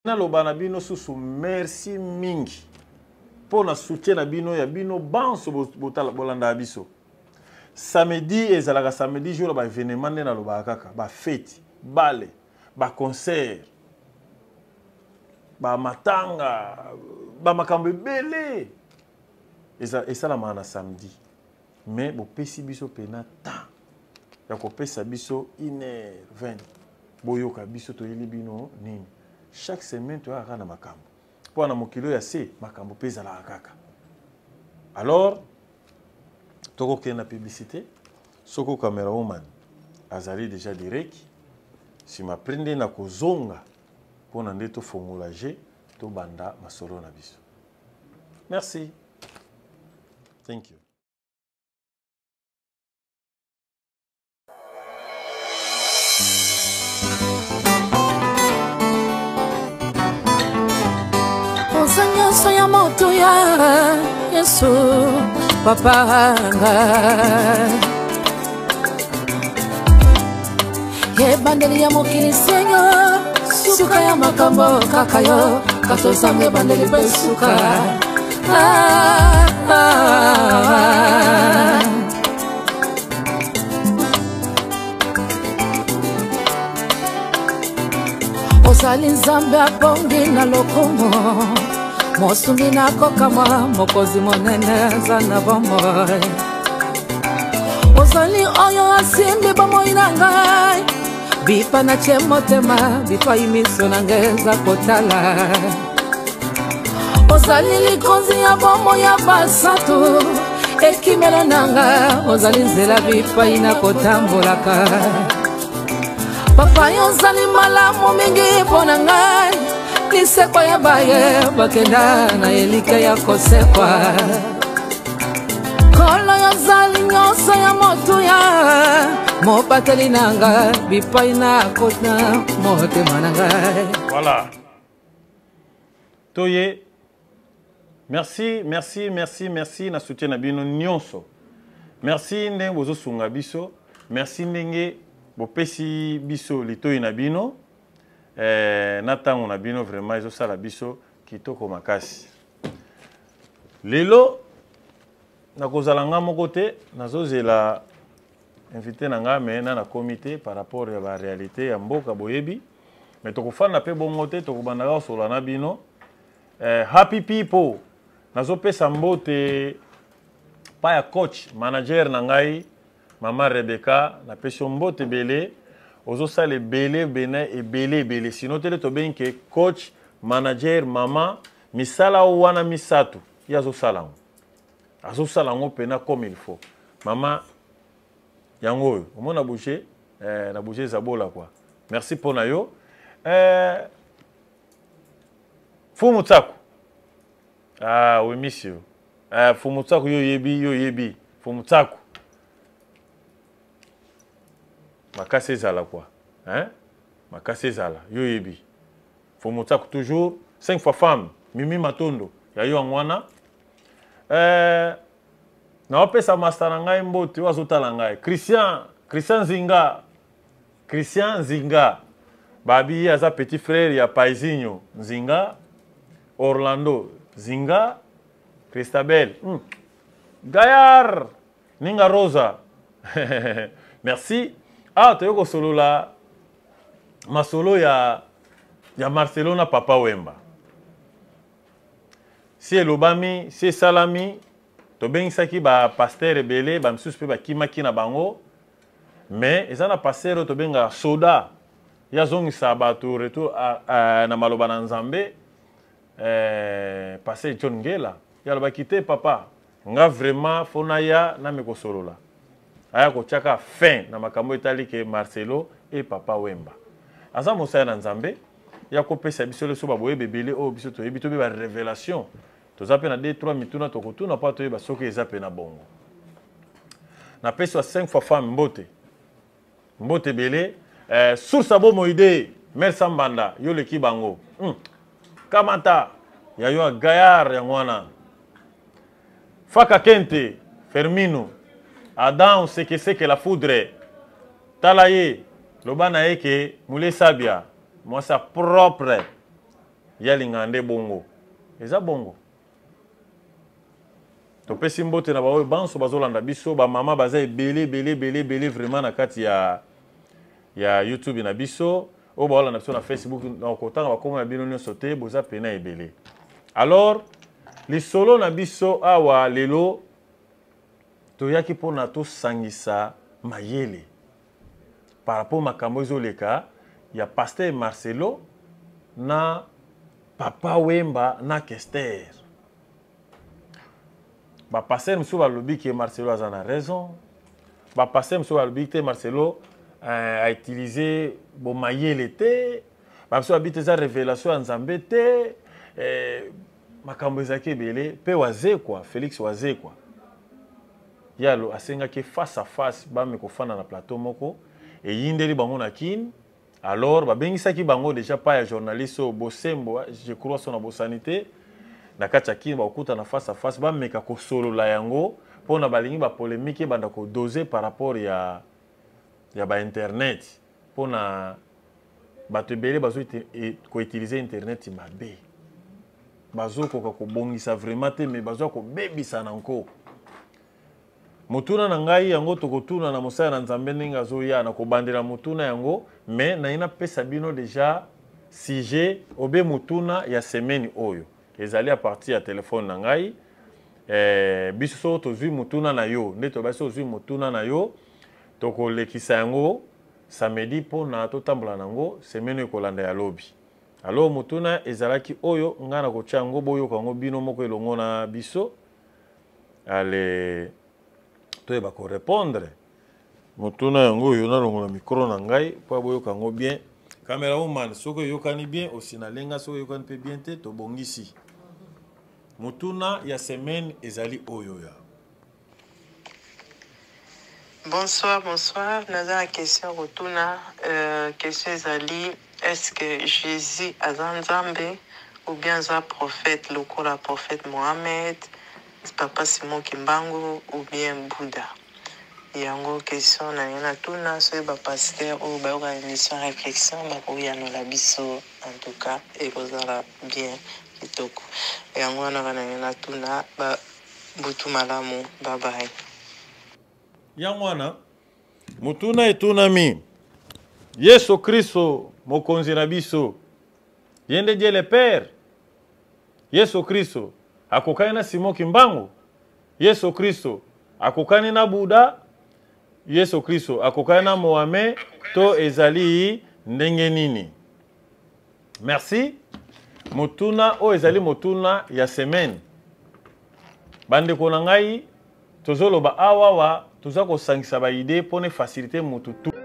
Naloba na bino susu merci mingi mpo na soutien na bino ya bino banso bolandaka biso. Samedi ezalaka samedi jour ya ba evenement nde nalobaka kaka ba feti, bale, ba concert, ba matanga, ba makambo ebele esalamaka na samedi. Mais bopesi biso pena temps ya kopesa biso 1h20 boyoka biso toyeli bino nini. Chaque semaine toyaka kaka na makambo mpo na mokili oyo ya se makambo mpe ezalaka kaka. Alors tokokende na publicité soko camera woman azali déjà direct nsima pre nde na kozonga mpo na nde tofongola je tobanda masolo na biso. Merci. Thank you. Oza nyonso ya motuya Yesu papa nga ebandeli ya mokili senyor suka ya makambo kaka yo kasi ozanga ebandeli mpe suka ah, ah, ah. Ozali nzambe abongi na lokumu mosungi na kokamwa mokonzi monene aza na bomoi ozali oyo asimbi bomoi na ngai bipa natie motema bipai miso na ngai eza kotala ozali likonzi ya bomoi ya basantu ekimelo na nga ozali nzela bipai na kotambolaka papa yo ozali malamu mingi mpo na ngai lisekwa ya baye bakenda na elika ya kosekwa kolo yo ozali nyonso ya motuya mobateli na ngai bipai na kota motema na ngai voilà toye merci merci merci merci na soutien na bino nyonso merci ndenge bozosunga biso merci ndenge bopesi biso litoi na bino eh, na ntango na bino vraiment ezosala biso kitoko makasi lelo nakozala nga moko te nazozela invité na nga mais na nakomi te par rapport ya ba réalité ya mboka boyebi mais tokofanda mpe bongo te tokobanda kaka kosolola na bino eh, happy people nazopesa mbote pa ya coach manager na ngai mama Rebecca napesi yo mbote ebele ozosala ebele bene ebele ebele sino tele tobengi ke coach manager mama misala wana misato ye azosala yango azosala yango mpena comme il faut mama yango oyo omona bouger eh, na bouger zabola quoi merci mpo na yo eh, fumu tsaku ah, we miss you eh, fumu tsaku yo oyebi yo oyebi fumu tsaku makasi ezala quoi hein? makasi ezala yo oyebi fumu tsaku toujours 5 fois femme mimi matondo ya yo yango wana eh, naopesa masta na ngai mbote oyo azotala ngai christian christian nzinga christian nzinga babi ye aza petit frère ya paizinho nzinga orlando zinga christabel mm. gayar ninga rosa merci awa toyei kosolola masolo ya, ya marcelo na papa wemba Si elobami, si esalami, tobengisaki ba pasteur ebele, ba misusu pe bakimaki na bango. Mais eza na pasteur oyo tobengaka soda, ye azongisa bato retour na maloba na Nzambe, eh, pasteur John Ngela. Ye alobaki te papa, nga vraiment faut naya name kosolola. Aya kotiaka fin na makambo etali ke Marcelo et papa Wemba. Aza mosali na Nzambe. Ya kopesa biso leso ba boyebe ebele oyo biso toyebi tobe ba révélation toza mpe na 2 3 mituna tokotuna mpo toyeba soki eza mpe na bongo napesi wa 5 fois femme mbote mbote ebele eh, source ya bomoi de mère sambanda yo leki bango hmm. kamata ya yo ya gaillard yango wana faka kente fermino adam sekeseke la foudre tala ye loba na ye ke mulesabia mwasi ya propre. Ye alingaka nde bongo. Eza bongo. Topesi mbote na baoyo banso bazolanda biso, ba mama baza ebele ebele ebele ebele vraiment na kati ya ya YouTube na biso, oyo baolanda biso na Facebook, na kotanga bakombo na bino nyonso te, boza pena ebele. Alors lisolo na biso awa lelo toyaki mpona tosangisa mayele par rapport makambo ezoleka ya pasteur Marcelo na Papa Wemba na Kester. Ba pasteur mosusu balobi ke Marcelo aza na raison. Ba pasteur mosusu balobi te Marcelo euh, a utiliser bomayele te. Ba mosusu balobi te eza révélation ya Nzambe te. Eh, makambo ezalaki ebele mpe Wazekwa, Felix Wazekwa ye alo asengaki face à face bame kofanda na plateau moko eyindeli bango na Kin. Alors babengisaki bango deja pa ya journaliste oyo Bosembo, je crois son abosani te, na kati ya Kin bakokutana face à face bameka kosolola yango mpona balingi ba polemique ebanda kodose par rapport ya ya ba internet mpona bato ebele bazo koutilize internet mabe, bazokoka kobongisa vraiment te, mais bazoya kobebisa na nko. Motuna na ngai yango tokotuna na mosala na Nzambe ndenge azoya na kobandela motuna yango, mais naye napesa bino deja sujet obe motuna ya semaine oyo ezali a partir ya telefone na ngai. Eh, biso soko tozwi motuna na yo nde tobasi ozwi motuna na yo tokolekisa yango samedi mpona totambola na yango semaine oyo ekolanda ya lobi. Alors motuna ezalaki oyo ngai nakotya yango boyoka yango bino moko elongo na biso. Ale toyeba ko répondre motuna yango oyo. Nalongola micro na ngai mpo boyoka yango bien. Camera woman, soki oyokani bien osinalenga, soki oyokani mpe bien te tobongisi. Motuna ya semaine ezali oyo ya Bonsoir, bonsoir. Naza na question kotuna. Euh, question ezali, est-ce que Jésus aza Nzambe ou bien aza prophète lokola prophète Mohammed, papa Simon Kimbangu ou bien Bouddha? Yango question na ngai natuna, soki ba pasteur oyo bayoka émission réflexion bakoyanola biso, en tout cas ekozala bien kitoko. Yango wana kaka na ngai natuna ba butu malamu, bye bye. Yango wana motuna etunami, Yesu Kristo mokonzi na biso ye nde Dieu le Père? Yesu Kristo akokani na Simon Kimbangu? Yesu Kristo akokani na Buddha? Yesu Kristo akokani na Mohamed? To ezali ndenge nini? Merci. Motuna oyo ezali motuna ya semaine. Bandeko na ngai, tozoloba awawa, toza kosangisa ba idée mpo na faciliter mutu tout.